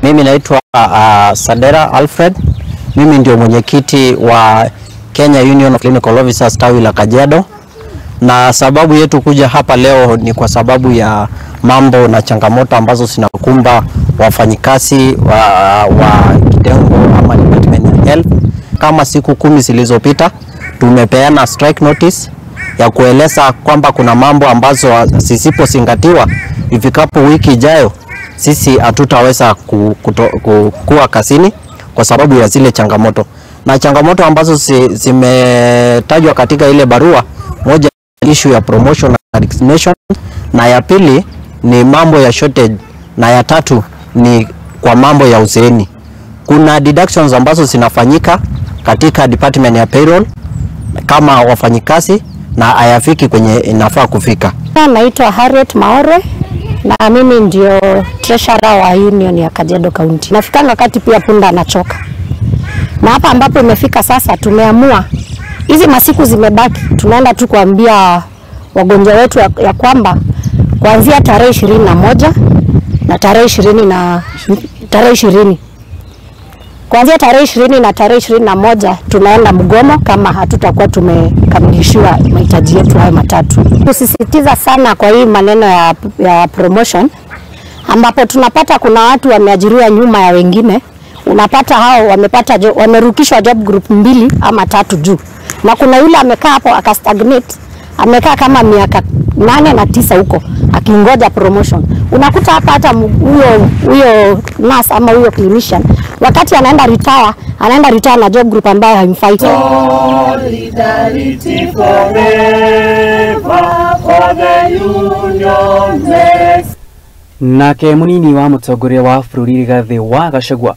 Mimi naitwa Sadera Alfred. Mimi ndio mwenyekiti wa Kenya Union of Clinical Officers tawi la Kajiado, na sababu yetu kuja hapa leo ni kwa sababu ya mambo na changamoto ambazo zinakumba wafanyikazi wa kitengo ama Department ya Health. Kama siku 10 zilizopita tumepeana strike notice ya kueleza kwamba kuna mambo ambazo zisipozingatiwa ifikapo wiki ijayo sisi hatutaweza kuwa kazini kwa sababu ya zile changamoto. Na changamoto ambazo zimetajwa katika ile barua, moja issue ya promotion na resignation, na ya pili ni mambo ya shortage, na ya tatu ni kwa mambo ya uzeeni. Kuna deductions ambazo zinafanyika katika department ya payroll kama wafanyikazi na hayafiki kwenye inafaa kufika. Naitwa Harriet Maore na mimi ndio treasurer wa union ya Kajiado County. Nafikanga wakati pia punda anachoka. Na hapa ambapo imefika sasa, tumeamua hizi masiku zimebaki, tunaenda tu kuambia wagonjwa wetu ya kwamba kuanzia tarehe 21 na tarehe 20 na tarehe 20, kuanzia tarehe 20 na tarehe 21 tunaenda mgomo kama hatutakuwa tumekamilishiwa mahitaji yetu hayo matatu. Kusisitiza sana kwa hii maneno ya promotion, ambapo tunapata kuna watu wameajiriwa nyuma ya wengine, unapata hao wamepata wamerukishwa job group 2 ama 3 juu, na kuna yule amekaa hapo akastagnate, amekaa kama miaka 8 na 9 huko akingoja promotion. Unakuta hapa hata huyo nurse ama huyo clinician wakati anaenda retire, anaenda retire na job group ambayo haimfai. Solidarity forever for the union makes. Nake munini wa mutongoria wa bũrũri Rigathĩ wa Gachagua.